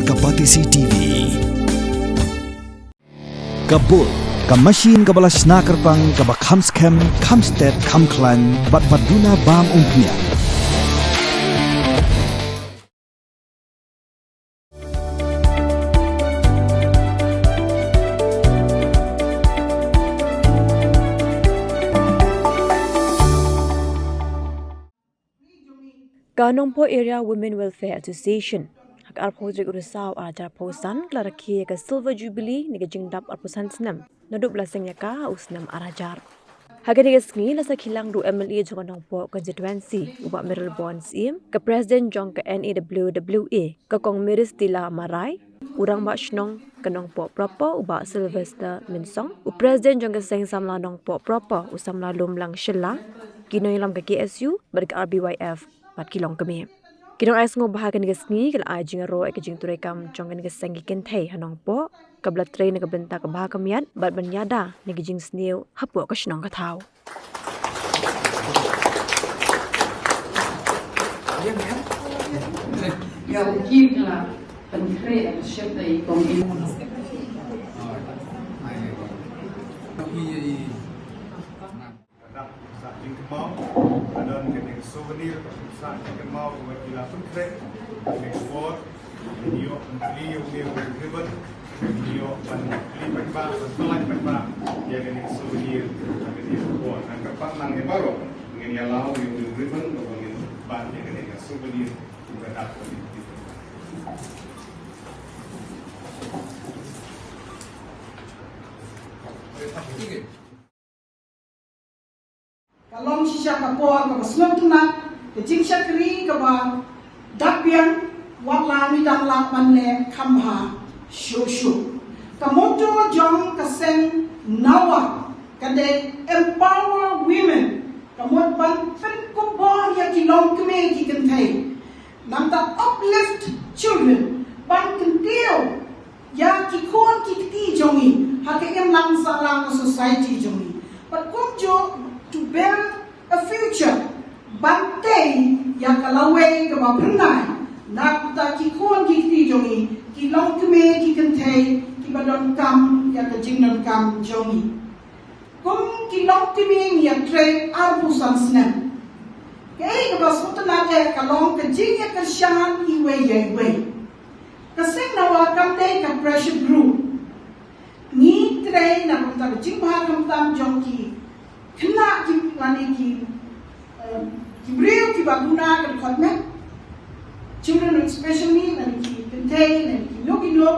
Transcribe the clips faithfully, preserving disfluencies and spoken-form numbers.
Ka Batesi T V. Ka Bull, ka machine kaba la shna kyrpang, kaba kham skhem, kham stet, kham khlaiñ, bad ba duna bam umphniang. Ka Nongpoh Area Women Welfare Association ha ka arphew tarik u Risaw arhajar arphew san ka la rakhe ïa ka Silver Jubilee ne ka jingdap arphew san snem naduh ba la seng ïa ka ha u snem arhajar. Ha kane ka sngi la sakhi lang da u M L A jong ka Nongpoh Constituency, u Bah Mayralborn Syiem, ka President jong ka N A W W A, ka Kong Mary Stella Marai, u Rangbah Shnong ka Nongpoh Proper, u Bah Sylvester Mynsong, u President jong ka Seng Samla Nongpoh Proper, u Samla Lumlang Shylla, ki nongïalam ka K S U bad ka R B Y F, bad ki longkmie. Ki nongai sngewbha ha kane ka sngi ki la ai jingïaroh ïa ka jingtrei kam jong kane ka seng ki kynthei ha Nongpoh, kaba la trei na ka bynta ka bha ka miat bad ban ïada na ka jingsniew hapoh ka shnong ka thaw. Ïa u ki la pynkhreh ïa ka shit da i kong i. Ka dak sah jingkynmaw, ka don kane ka souvenir, ka sah jingkynmaw kaba ki la pynkhreh, kane ka bor, ngi ïoh ban plie ïa une u ribbon, ngi ïoh ban plie paidbah, ban plie paidbah ïa kane ka souvenir, ïa kane ka bor. Ngan kyrpad lang ïa baroh, ngin ïa law ïa une u ribbon, kaba ngin bat ïa kane ka souvenir, ka dak kaba ngin plie. Ka long shisha ka por kaba sngewtynnat, ka jingshakri kaba dap biang, wat la ngi dang lah ban leh kham bha shuh shuh. Ka motto jong ka seng NAWA ka dei Empower Women, ka mut ban pynkupbor ïa ki longkmie ki kynthei. Nangta uplift children, ban kyntiew ïa ki khun ki kti jong ngi ha ka imlang sahlang ka society jong ngi. Bad kumjuh to build a future, ban tei ïa ka lawei kaba phyrnai na ka bynta ki khun ki kti jong ngi, ki longkmie ki kynthei kiba donkam ïa ka jingdonkam jong ngi. Kum ki longkmie ngi ïatrei arphew san snem. Kaei kaba sngewtynnat eh ka long ka jingïakyrshan iwei ïa iwei. Ka seng NAWA kam dei ka pressure group. Ngi trei na ka bynta ka jingbha khamtam jong ki khynnah ki, lane ki, eh, ki briew kiba duna ka dkhot met, children with special need, lane ki kynthei, lane ki khynnah ki duna,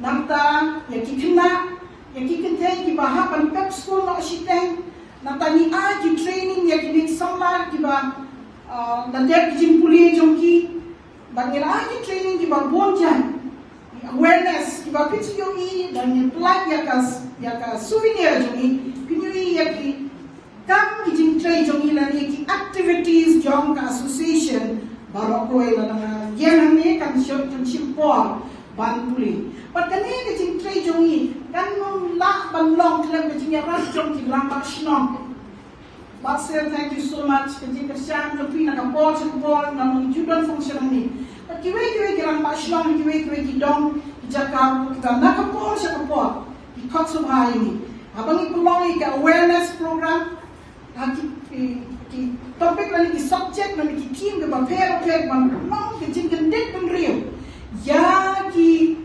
nangta ïa ki khynnah, ïa ki kynthei kiba hap ban pep skul noh shiteng, nangta ngi ai ki training ïa kine ki samla kiba, ah, la dep ki jingpule jong ki, bad ngi la ai ki training kiba bun jait, awareness kiba phi ju ïohi, bad ngi pyllait ïa ka, ïa ka souvenir jong ngi, phi ju ïohi ïa ki kam ki jingtrei jong ngi lane ki activities jong ka association baroh kawei. Lada nga ïeng hangne kan shim, kan shim por ban pule. Bad kane ka jingtrei jong ngi kan ym lah ban long khlem ka jingïarap jong ki rangbah shnong. Bah Syiem, thank you so much. Ka jingkyrshan jong phi na ka por sha ka por, nga ong ju don function hangne. Bad kiwei kiwei ki rangbah shnong, kiwei kiwei ki dong ki jaka kiba na ka por sha ka por ki khot sngewbha ïa ngi. Haba ngi pynlong ïa ka awareness program, ha ki, ki, ki topic lane ki subject lane ki theme kiba pher bapher ban long ka jingkyndit bynriew ïa ki,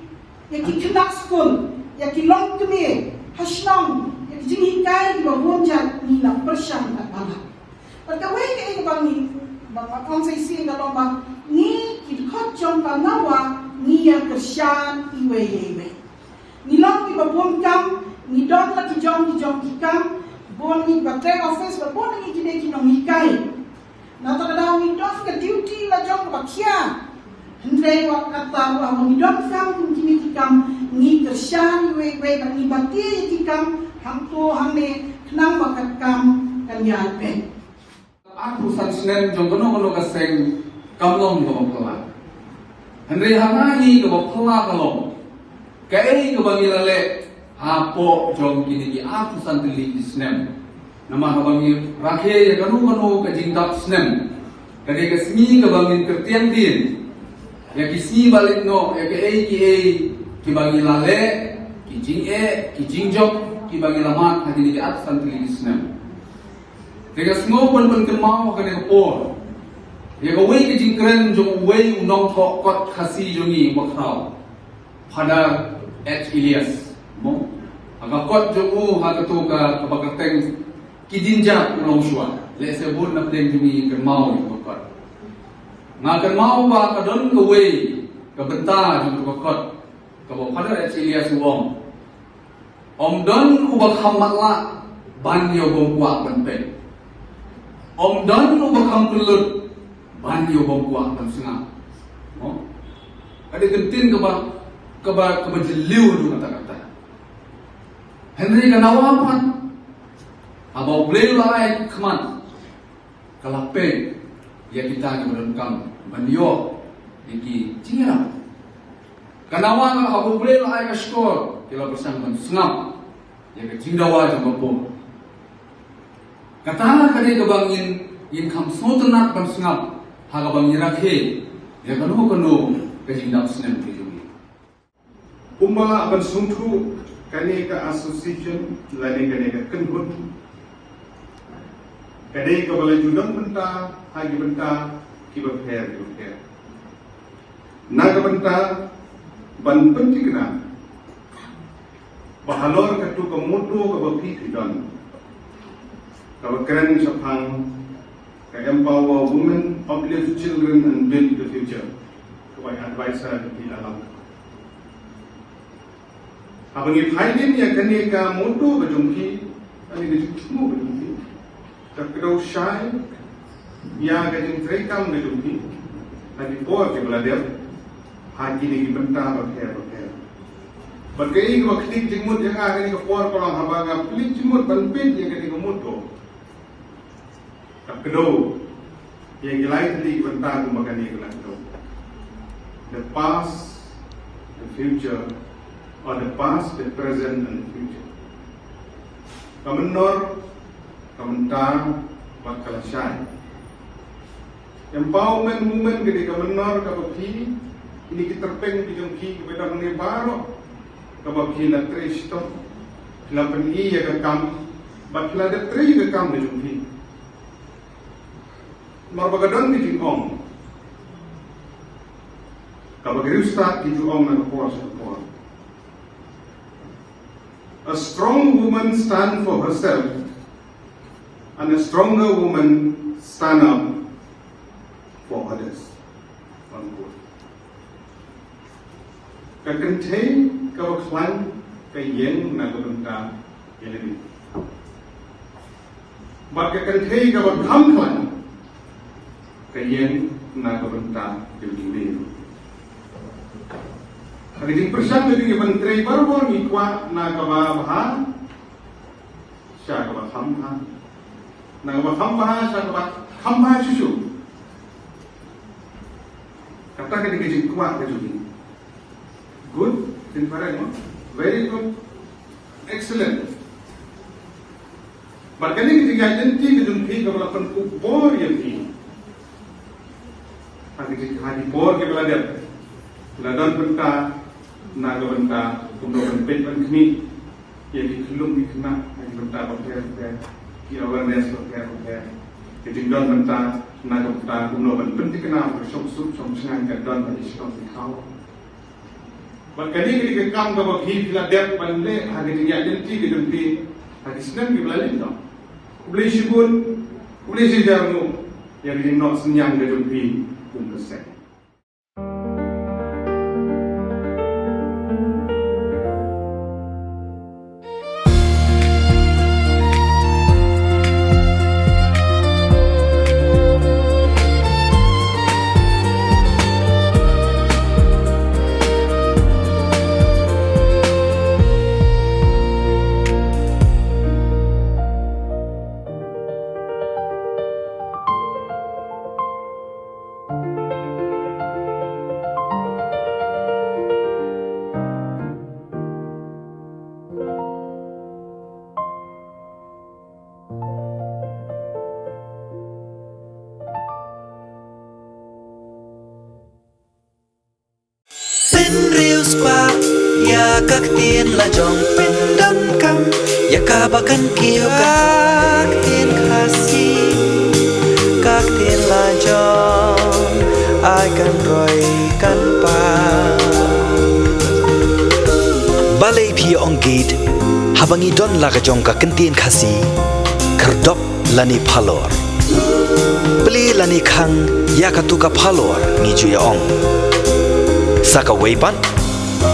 ïa ki khynnah skul, ïa ki longkmie ha shnong, ïa ki jinghikai kiba bun jait, ngi la pyrshang katba lah. Bad kawei kaei kaba ngi, ba nga ong sa shisien ka long ba ngi ki dkhot jong ka NAWA ngi ïakyrshan iwei ïa iwei. Ngi long kiba bun kam, ngi don la ki jong ki jong ki kam, bun ngi kiba trei office, bad bun ngi ki dei ki nonghikai. Nangta ka daw ngi don ka duty la jong kaba khia. Hynrei wat kata ruh haba ngi don kam kum kine ki kam, ngi kyrshan iwei iwei bad ngi batai ïa ki kam hangto hangne khnang ba ka kam kan ïaid beit. Arphew san snem jong kano kano ka seng kam long kaba phylla. Hynrei ha nga hi kaba phylla ka long kaei kaba ngi la leh hapoh jong kine ki arphew san tylli ki snem. Namar haba ngi rakhe ïa kano kano ka jingdap snem, ka dei ka sngi kaba ngin kyrtiang dien. Ïa ki sngi ba leit noh, ïa kiei kiei kiba ngi la leh, ki jingeh, ki jingjop kiba ngi la mad ha kine ki arphew san tylli ki snem. Te nga sngew ban pynkynmaw ha kane ka por ïa kawei ka jingkren jong uwei u nongthoh kot Khasi jong ngi uba khraw, Father H Elias, mo? Ha ka kot jong u, ha kato ka, kaba kyrteng Ki Jingjia U Long Shuwa. Lehse bun na pdeng jong ngi kynmaw ïa ka kot. Nga kynmaw ba ka don kawei ka bynta jong ka kot kaba Father H Elias u ong: Ym don uba kham matlah ban ïa u bym kwah ban peit. Ym don uba kham pynlut ban ïa u bym kwah ban sngap. Mo? Ka dei ka ktien kaba, kaba, kaba jylliew haduh katta katta. Hynrei ka dawa pat, haba U Blei u la ai khmat, ka la peit ïa kita kiba donkam ban ïoh ïa ki jingïarap. Ka dawa, haba U Blei u la ai ka shkor, ki la pyrshang ban sngap ïa ka jingdawa jong ka por. Kata ka dei kaba ngin, ngin kham sngewtynnat ban sngap ha kaba ngi rakhe ïa kano kano ka jingdap snem ka jong ngi. Kumba la pynsngewthuh, kane ka association lane kane ka kynhun ka dei kaba la ju don bynta ha ki bynta kiba pher kiba pher. Na ka bynta ban pynthikna ba halor kato ka motto kaba phi phi don, kaba kren shaphang ka Empower Women, Uplift Children and Build the Future, kaba advisor ka phi la lam. Haba ngi phai dien ïa kane ka motto ka jong phi, kane ka jingthmu ka jong phi, ka kdew shai ïa ka jingtrei kam ka jong phi ha ki por kiba la dep ha kine ki bynta bapher bapher. Bad kaei kaba ktik jingmut ïa nga ha kane ka por ka long haba nga plie jingmut ban peit ïa kane ka motto, ka kdew ïa ki lai tylli ki bynta kumba kane ka la kdew: the past, the future, or the past, the present and the future. Ka mynnor, ka mynta bad ka lashai. Empowerment women ka dei ka mynnor kaba phi, kine ki tyrpeng ki jong phi kiba don hangne baroh, kaba phi la trei shitom, phi la pyni ïa ka kam bad phi la dep trei ïa ka kam ka jong phi. Namar ba ka don ka jingong kaba ki riewstad ki ju ong na ka por sha ka por: A strong woman stand for herself, and a stronger woman stand up for others. One quote. Ka kynthei kaba khlaiñ ka ïeng na ka bynta ïa lade. Bad ka kynthei kaba kham khlaiñ ka ïeng na ka bynta ïa lade. Ha ka jingpyrshang ka jong ngi ban trei barabor ngi kwah na kaba bha sha kaba kham bha, na kaba kham bha sha kaba kham bha shuh shuh. Kata ka dei ka jingkwah ka jong ngi. Good, jingpyrshang, no? Very good. Excellent. Bad kane ka jingïaid lynti ka jong phi kaba la pynkup bor ïa phi ha ki, ha ki por kiba la dep. La don bynta na ka bynta kumno ban peit ban khmih ïa ki khyllung ki khynnah ha ki bynta bapher bapher, ki awareness bapher bapher. Ka jingdon bynta na ka bynta kumno ban pynthikna ba ka shongsuk shongshngaiñ ka don ha ki shnong ki thaw. Bad kane ka dei ka kam kaba phi phi la dep ban leh ha ka jingïaid lynti ka jong phi ha ki snem kiba la leit noh. Khublei shibun, khublei shihajar nguh ïa ka jingnoh synñiang ka jong phi kum ka seng. Ba ïa ka ktien la jong pyndonkam ïa kaba kan kiew ka ktien Khasi, ka ktien la jong ai kan roi kan pa. Balei phi ong gate haba ngi don la ka jong ka ktien Khasi? Khyrdop lane phalor, plie lane khang ïa katu ka phalor ngi ju ïa ong. Sa kawei pat,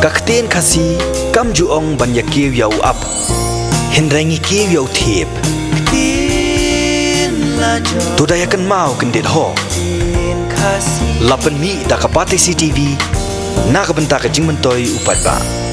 ka ktien Khasi kam ju ong ban ïa kiew ïa u ap, hynrei ngi kiew ïa u thiep. To da ïa kynmaw kyndit ho. La pynmih da ka Batesi TV na ka bynta ka jingmyntoi u paidbah.